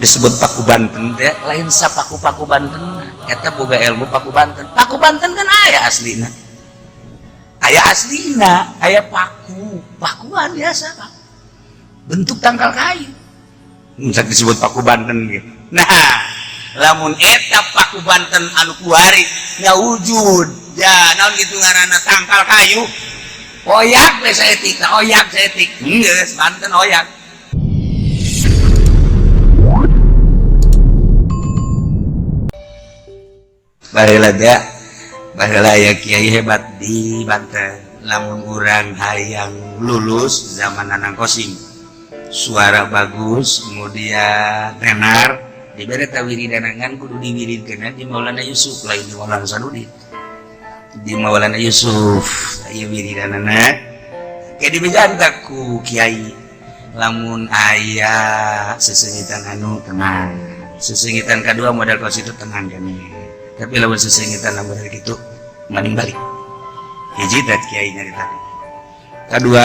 Disebut Paku Banten teh lain sapaku-paku Banten, eta boga ilmu Paku Banten. Paku Banten kan aya aslina, aya aslina, aya paku, pakuan biasa Pak. Bentuk tangkal kayu. Bisa disebut Paku Banten gitu. Nah, lamun eta Paku Banten anu kuari nya wujud, ya naon gitu ngaranna tangkal kayu. Oyak we saeutik, oyak saeutik. Geus Banten oyak. Baheula teh, baheula aya kiai hebat di Banten. Lamun urang hayang lulus zaman Nanang Kosim, suara bagus, kemudian tenar, dibere tawiridanangan kudu diwiridkeun di Maulana Yusuf, lain di Maulana Sanudin. Di Maulana Yusuf aya wiridanana kayak dibejaan ku kiai. Lamun aya sesengitan anu tenang, sesengitan kedua modal kos itu tenang kene. Tapi lamun sesengitan lamun gitu maning balik. Hiji teh kiai nyarita. Kedua,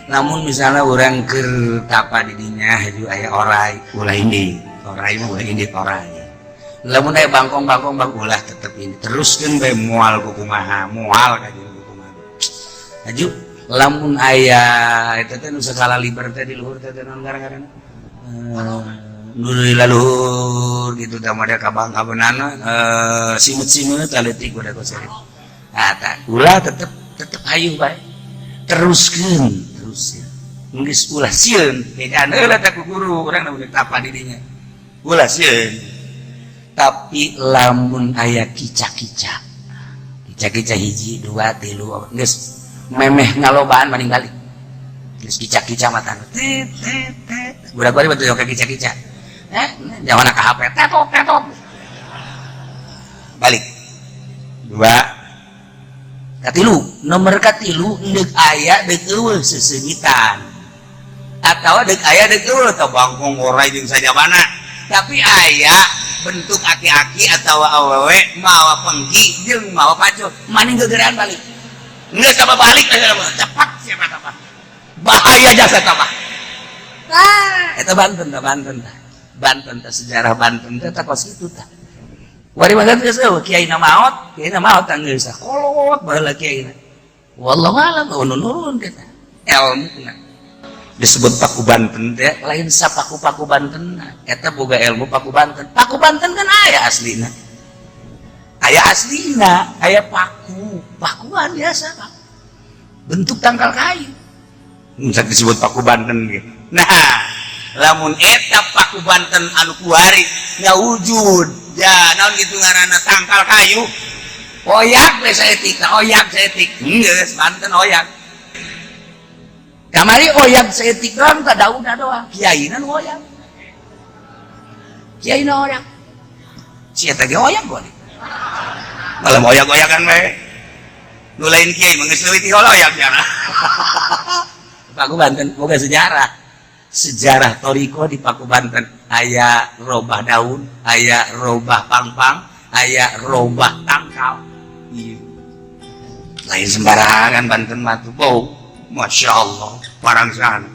namun misalnya orang keur tapa di dinya haju aya orai, ulah indit. Orai mah ulah indit orai. Lamun aya bangkong-bangkong bang ulah tetep ini. Teruskeun bae moal kumaha, moal ka jeung kumaha. Haju lamun aya eta teh nu sakala liber teh di luhur teh naon ngaran-ngaranna? Nu di laluhur gitu tah mah ka bangkabeunana simut-simut aletik udah koseret. Nah, tak ulah tetep tetep hayu bae. Teruskeun, teruskeun. Geus ulah sieun, bejaan heula teh ku guru urang nu tapa di dinya. Ulah sieun. Tapi lamun aya kica-kica. Kica-kica hiji, dua, tilu, geus memeh ngalobaan maning balik. Geus kica-kica mata. Tit tit tit. Budak bari betul ka kica-kica. Jangan ka HP tetot tetot. Balik. Dua. Katilu, nomor katilu deuk aya deuk eueuh seseungitan. Atawa deuk aya deuk eueuh tah bangkong orai jeung sajabana. Tapi aya bentuk aki-aki atawa awewe mawa pengki jeung mawa pacu, maning gegeran balik. Geus apa balik cepat siapa tah. Bahaya jasa tah. Nah, eta Banten tah, Banten tah. Banten tah sejarah Banten teh tah kos kitu tah. Wari mah geus eueuh kiai na maot tah geus kolot baheula kiai na. Wallahu alam nu nurun kita. Ilmuna disebut Paku Banten teh lain sapaku-paku Banten, eta boga ilmu Paku Banten. Paku Banten kan aya aslina. Aya aslina, aya paku, pakuan biasa Pak. Bentuk tangkal kayu. Bisa disebut Paku Banten gitu. Nah, lamun eta Paku Banten anu kuari nya wujud, ya naon gitu ngaranna tangkal kayu. Oyak we saeutik, oyak saeutik. Geus Banten oyak. Kamari oyak saeutik doang tah daunna doang. Kiaina nu oyak. Kiaina oyak. Sia teh ge oyak gua. Malam oyak-oyakan we. Nu lain kiai mah geus leuwih ti oyak nya. Paku Banten boga sejarah. Sejarah toriko di Paku Banten aya robah daun, aya robah pangpang, aya robah tangkal. Iya. Lain sembarangan Banten mah tuh. Oh, Masya Allah, parang sana.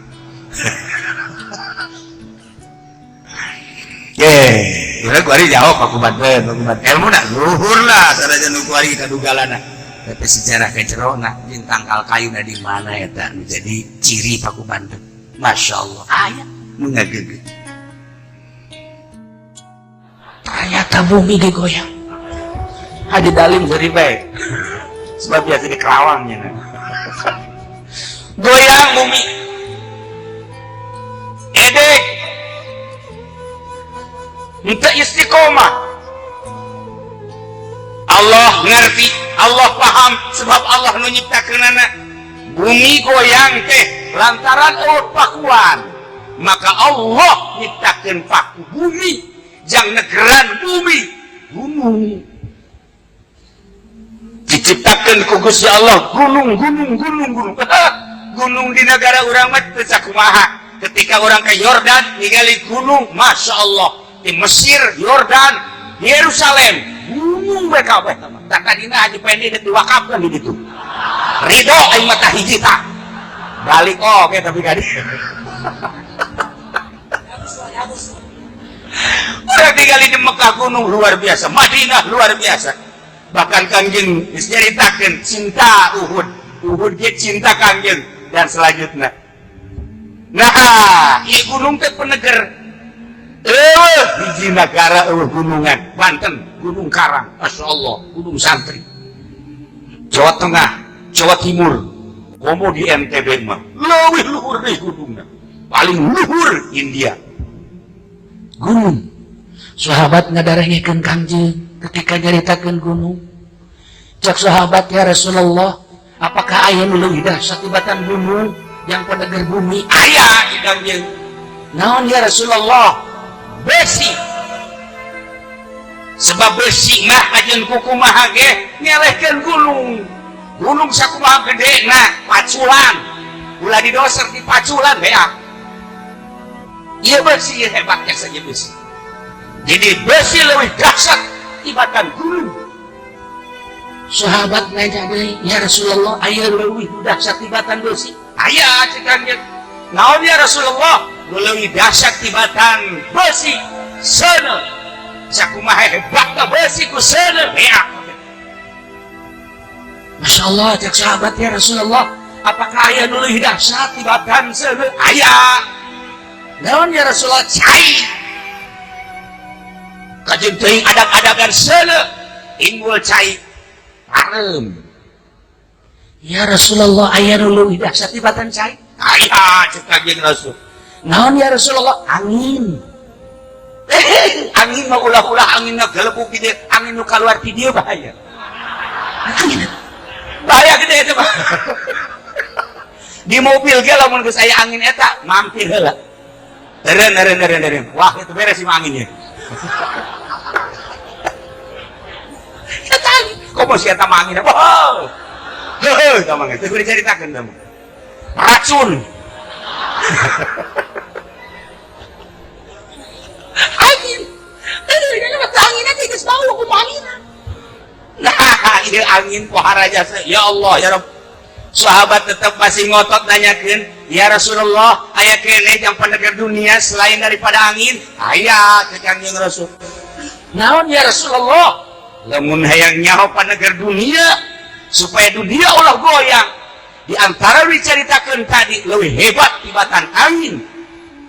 Udah kuari jawab Paku Banten, Paku Banten. Ilmu nak luhur lah, sarajan nu kuari kadugalana. Tapi sejarah kecerona jeung tangkal kayu na di mana eta nu jadi ciri Paku Banten. Masya Allah, aya nu ngageugeuh. Ternyata bumi ge goyang. Haji Dalim seuri bae. Sebab biasa di Kerawang nya. Goyang bumi. Edek. Minta istiqomah. Allah ngerti, Allah paham sebab Allah nu nyiptakeunana. Bumi goyang teh lantaran eueuh pakuan. Maka Allah nyiptakeun paku bumi jang negeran bumi gunung. Diciptakeun ku Gusti Allah gunung gunung gunung gunung. Gunung di negara urang mah teu sakumaha. Ketika orang ke Yordan ningali gunung, Masya Allah. Di Mesir, Yordan, Yerusalem, gunung we kabeh. Tak tadina Haji Pendi deuk diwakafkeun di ditu. Ridho aing mah tah hiji tah. Balik oke tapi kadi. Urang ningali di Mekah gunung luar biasa, Madinah luar biasa. Bahkan Kangjeng geus nyaritakeun cinta Uhud, Uhud ge cinta Kangjeng dan selanjutnya. Nah, ieu gunung teh peneger. Eueuh hiji nagara eueuh gunungan, Banten, Gunung Karang, Masya Allah, Gunung Santri. Jawa Tengah, Jawa Timur, komo di NTB mah leuwih luhur deui gunungna. Paling luhur India. Gunung. Sahabat ngadarengekeun Kangjeng ketika nyaritakeun gunung. Cak sahabat, ya Rasulullah, apakah aya nu leuwih dahsyat tibatan gunung yang peneger bumi? Aya di Kangjeng. Naon ya Rasulullah? Besi. Sebab besi mah kajeun kukumaha ge ngelehkeun gunung. Gunung sakumaha gede nah paculan. Ulah didoser di paculan beak. Ieu besi hebatnya saja besi. Jadi besi lebih dahsyat tibatan gunung. Sahabat nanya deui, ya Rasulullah, aya leuwih dahsyat tibatan besi? Aya cek Kangjeng. Naon ya Rasulullah? Nu leuwih dahsyat tibatan besi. Seuneu. Sakumaha hebatna besi ku seuneu beak. Masya Allah, cek sahabat, ya Rasulullah, apakah aya nu leuwih dahsyat tibatan seuneu? Aya. Naon ya Rasulullah? Cai. Kajeun teuing adag-adagan seuneu, inggul cai pareum. Ya Rasulullah, aya nu leuwih dahsyat tibatan cai? Aya cek Kangjeng Rasul. Naon ya Rasulullah? Angin. Angin mah ulah-ulah angin ngagelebuk di dieu, angin nu kaluar ti dieu bahaya. Angin. Bahaya gede eta mah. Di mobil ge lamun geus aya angin eta mampir heula. Eureun eureun eureun eureun. Wah, itu beres sih mah anginnya. Eta angin. Komo si eta mah angin. Oh. Heuh, eta mah teu kudu dicaritakeun eta mah. Racun. Angin. Angin nanti geus bau kumaha anginna. Nah, ieu angin pohara jasa. Ya Allah, ya Rabb. Sahabat tetap masih ngotot nanyakeun, ya Rasulullah, aya keneh yang penegar dunia selain daripada angin? Aya, cek Kangjeng Rasul. Naon ya Rasulullah? Lamun hayang nyaho panegar dunia supaya dunia ulah goyang. Di antara diceritakeun tadi leuwih hebat tibatan angin.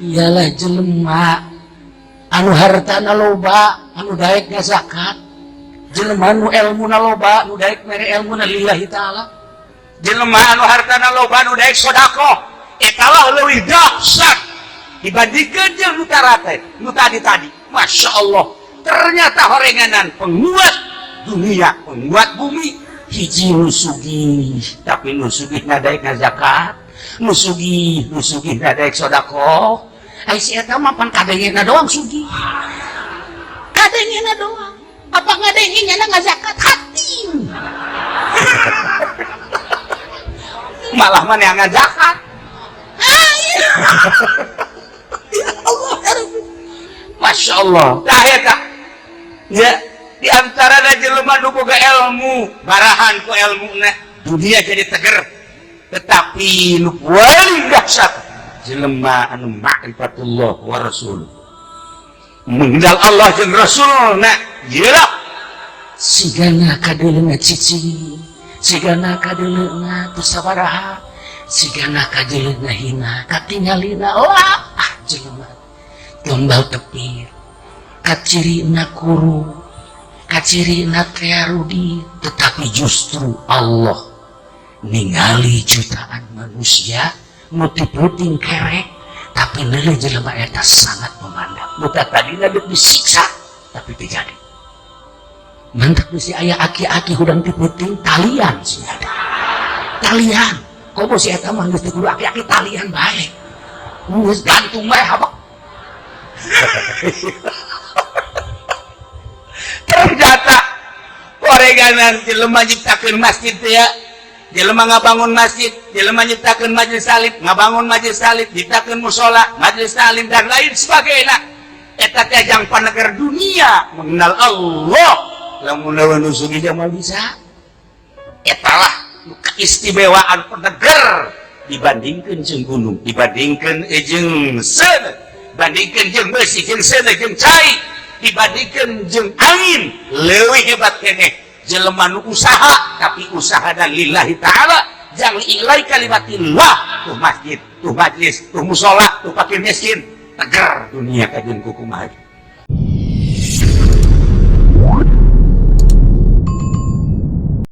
Iyalah jelema anu hartana loba, anu daek ngazakat. Jelema nu elmuna loba, nu daek mere elmuna lillahi ta'ala. Jelema anu hartana loba nu daek sedekah, eta lah leuwih dahsyat dibandingkeun jeung nu tarate, nu tadi-tadi. Masya Allah, ternyata horenganan penguat dunia, penguat bumi. Hiji nu sugih, tapi nu sugih ngadaek ngazakat, nu sugih, nu sugih ngadaek sedekah. Ai si eta mah pan kadengena doang sugih. Kadengena doang. Apa ngadengenya na ngazakat hati. Malah mana yang ngazakat. Ya Allah, ya Rabbi. Masya Allah. Tah eta. Ya, di antara jelema nu boga ilmu, barahan ku ilmuna, dunia jadi teger. Tetapi nu paling dahsyat jelema anu ma'rifatullah wa rasul. Mengenal Allah jeung Rasulna, iyalah sigana kadeuleuna cicing, sigana kadeuleuna teu sabaraha, sigana kadeuleuna hina, katingalina wah ah jelema gombal tepir, kacirina kuru, kacirina tearudi, tetapi justru Allah ningali jutaan manusia nu tiputing kerek, tapi neuleuh jelema eta sangat memandang. Nu tadina deuk disiksa tapi teu jadi. Mantap bisi aya aki-aki hudang tiputing talian sih ada. Talian. Komo si eta mah geus teu kudu aki-aki talian bae. Geus gantung bae habak. Ternyata oreganan jelema nyiptakeun masjid teh ya. Jelema ngabangun masjid, jelema nyiptakeun majelis taklim, ngabangun majelis taklim, nyiptakeun mushola, majelis taklim dan lain sebagainya. Eta teh jang paneger dunia mengenal Allah. Lamun lawan nu sugih mah bisa. Etalah keistimewaan peneger dibandingkeun jeung gunung, dibandingkeun jeung seuneu, Bandingkeun jeung besi, jeung seuneu, jeung cai, dibandingkeun jeung angin, leuwih hebat keneh jelema nu usaha, tapi usaha dan lillahi ta'ala, jang li'ilai kalimatillah. Tuh masjid, tuh majlis, tuh musola, tuh fakir miskin, teger dunia kajian kukumaha.